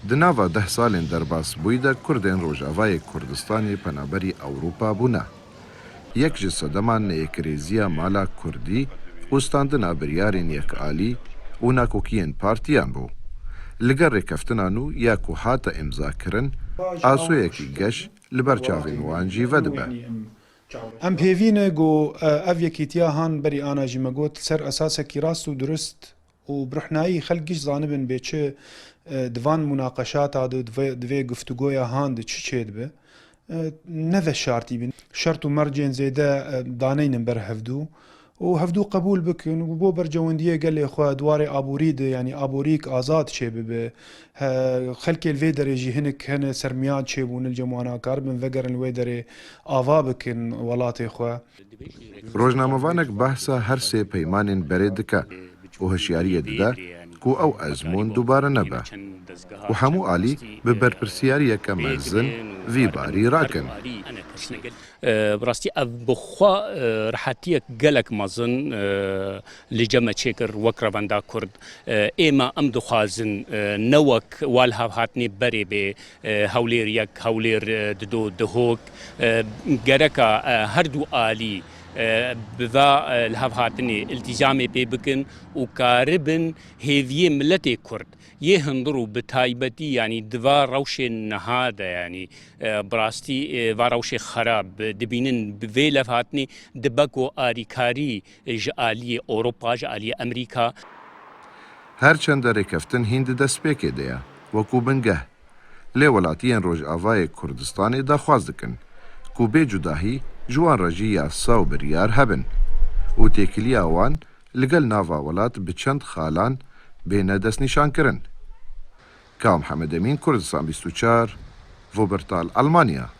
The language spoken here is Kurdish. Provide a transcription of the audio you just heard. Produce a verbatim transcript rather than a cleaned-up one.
Di nava deh salên derbasbûyî de Kurdên Rojavayê Kurdistanê penaberî Ewropa bûne. Yek ji sedema neyekirêziya mala Kurdî û standina biryarên yekalî û nakokiyên partiyan bû. Li gel rêkeftina nû ya ku hate îmzakirin, asoyekî geş li ber çavên wan jî vedibe. Em pêvî ne ku, e, ev yekîtiya han berî ana jî me got, ser esasekî rast û durist û bi ruhnayî xelk giş zanibin bê çi, e, di van munaqeşata de, di vê, di vê guftûgoya han de çi çêdibe, e, ne veşartî bin. Şert û mercên zêde, e, daneynin ber hevdû û hevdû qebûl bikin û bo berjewendiyê gelê xwe di warê aborî de, yanî aborîk azad çêbibe. He, xelkê li vê derê jî hinek hene sermiyan çêbûne, li cem wana karibin vegerin li wê derê ava bikin welatê xwe. Rojnamevanek behsa her sê peymanên berê dike û hişyariyê dide ku ew ezmûn dubare nebe û hemû alî bi berpirsiyariyeke mezin vî barî rakin. E, bi rastî ev bi xwe, e, rehetiyek gelek mezin, e, li cem me çêkir wek revenda Kurd. E, ê me em dixwazin, e, ne wek wa li hev hatinê berê bê, e, Hewlêr yek, Hewlêr, e, dido, Dihok, e, gereka, e, her du alî, e, bi va, e, li hev hatinê iltîzamê pê bikin û karibin hêviyê miletê Kurd yê hundir û bi taybetî, yanî di va rewşên niha de, yanî, e, bi rastî, e, va rewşê xerab, e, dibînin, bi vê levhatinê dibe ku arîkarî ji aliyê Ewropa, ji aliyê Amerîka. Her çend rêkeftin hîn di destpêkê de ye, wekû bingeh. Lê welatiyên Rojavayê Kurdistanê daxwaz dikin ku bê cudahî ji wan re jî yasa û biryar hebin û têkiliya wan li gel nava welat bi çend xalan bêne destnîşankirin. Ka Mihemed Emîn, Kurdistan bîst û çar, Wuppertal, Almanya.